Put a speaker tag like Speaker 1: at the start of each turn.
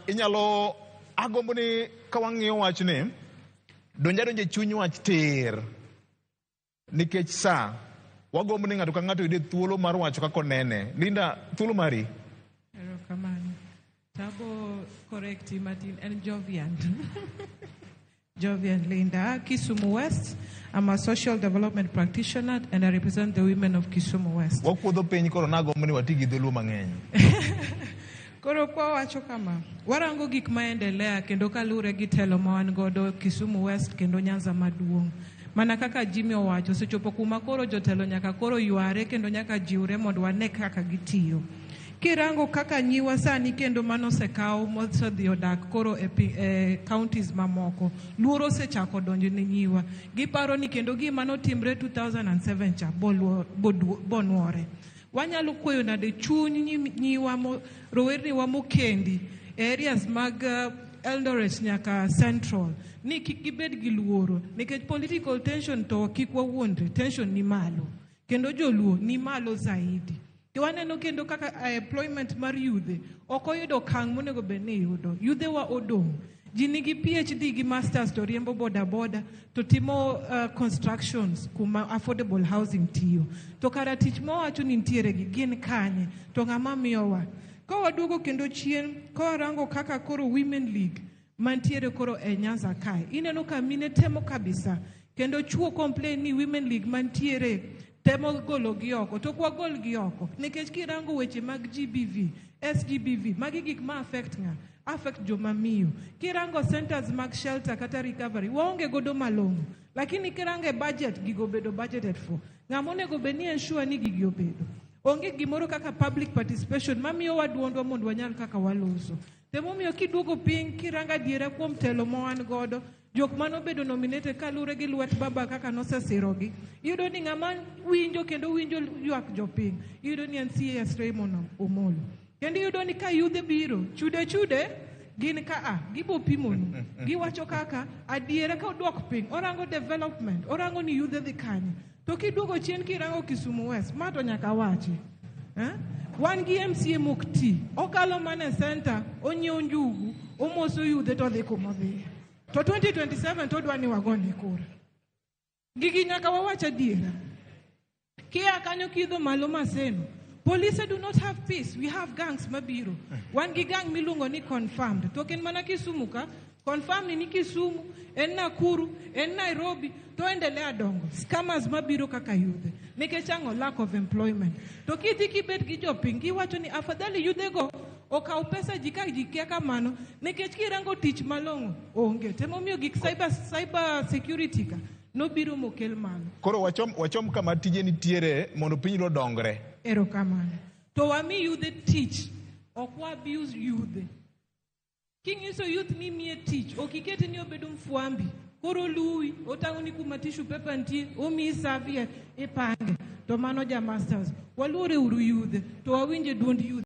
Speaker 1: Inyalo agombo ni ka wang'iyo wachni, donj adonja e chuny wach tir. Nikech sa, wagombo ni ng'ato ka ng'ato oyude thuolo mar wacho kaka onene. Linda, thuolo mari.
Speaker 2: Erokamano. Tabo correct matin en Jovian. Jovian Linda, Kisumu West. I'm a social development practitioner and I represent the women of Kisumu West.
Speaker 1: Wakuodho piny koro nagombo ni wati gi dholuo mang'eny.
Speaker 2: Koro kwa wacho kama, warango gik maendelea kendo kaluwore gi telo ma wan godo Kisumu West kendo Nyanza maduong'. Mana kaka Jimmy owacho, osechopo kuma koro jotelo nyaka koro yware kendo nyaka jiwre mondo wane kaka gitiyo. Kirango kaka nyiwa sani kendo manosekaw mosedhi odak koro e, e counties mamoko, luoro osechako donjo ne nyiwa. Giparo ni kendo gima notimre 2007 cha bonuore. Wanyalo kweyo nade chuny nyiwa rowerniwa mokendi e areas mag Eldoret nyaka Central ni kik gibed gi luoro nikech political tension to kik wawuondre, tension ni malo kendo joluo ni malo zaidi. To waneno kendo kaka employment mar yudhe ok oyudo okang' monego bed ni yudo. Yudhe wa odong'. Ji nigi PhD gi masters to riembo boda boda to timo constructions kuma affordable housing tiyo. To kara tich mawacho ni nitiere gi gin kanye to ng'ama miyowa. Ka waduogo kendo chien ka warango kaka koro Women League mantiere koro e Nyanza kae, ineno ka mine temo kabisa kendo chuo complain ni Women League mantiere temo golo gi oko to ok wagol gi oko nikech kirango weche mag GBV, SGBV, magi gik ma affect ng'a? Affect joma miyo. Kirango centers mag shelter kata recovery, waonge godo malong'o. Lakini kirango e budget, gigo obedo budgeted for. Ng'ama onego bed ni ensure ni gigi obedo. Onge gimoro kaka public participation mamiyowa duondwa mondo wanyal kaka waloso. Emomiyo kiduogo piny kirango adiera kuom telo ma wan godo, jok manobedo nominated kaluwore gi lwet baba kaka nosesirogi, iyudo ni ng'ama winjo kendo winjo ywak jopiny, iyudo ni en CS Raymond Omolo. Kendo iyudo ni ka yudhe biro, chude chude gin ka a, gibo pimonu. Giwacho kaka adiera ka odwok piny, orango development, orango ni yudhe dhi kanye. To kiduogo chien kirango Kisumu West, ma to nyaka wachi. Eh? Wan gi MCA mok ti, okalo mana e center, onyiewo njugu, omoso yudhe to odhi kumodhiye. To 2027 to odwa ni wagone kura. Gigi nyaka wawach adiera. Kia kanyo kidho malo Maseno. Police do not have peace. We have gangs mabiro. Wan gi gang miluongo ni confirmed. To ok en mana Kisumu ka. Confirmed ni Kisumu, en Nakuru, en Nairobi, to endelea dongo. Scammers mabiro kaka yudhe. Nikech ang'o? Lack of employment. To kidhi kibet gi jopiny, giwacho ni afadhali yudhego okaw pesa ji ka ji kia kamano nikech kirango tich malong'o onge. Temomiyo gik cyber security ka nobiro mokel malo.
Speaker 1: Koro wachom kama tije nitiere mondo piny odongre.
Speaker 2: Erokamano. To wami yudhe tich, ok wa abuse yudhe. King'iso youth ni imiye tich, ok ikete ni obedo mfwambi. Koro luwi, otang'oni kuma tissue paper nitie, omiyi serviette, ipange. To mano ja masters. Waluore uru yudhe, to wawinje duond youth.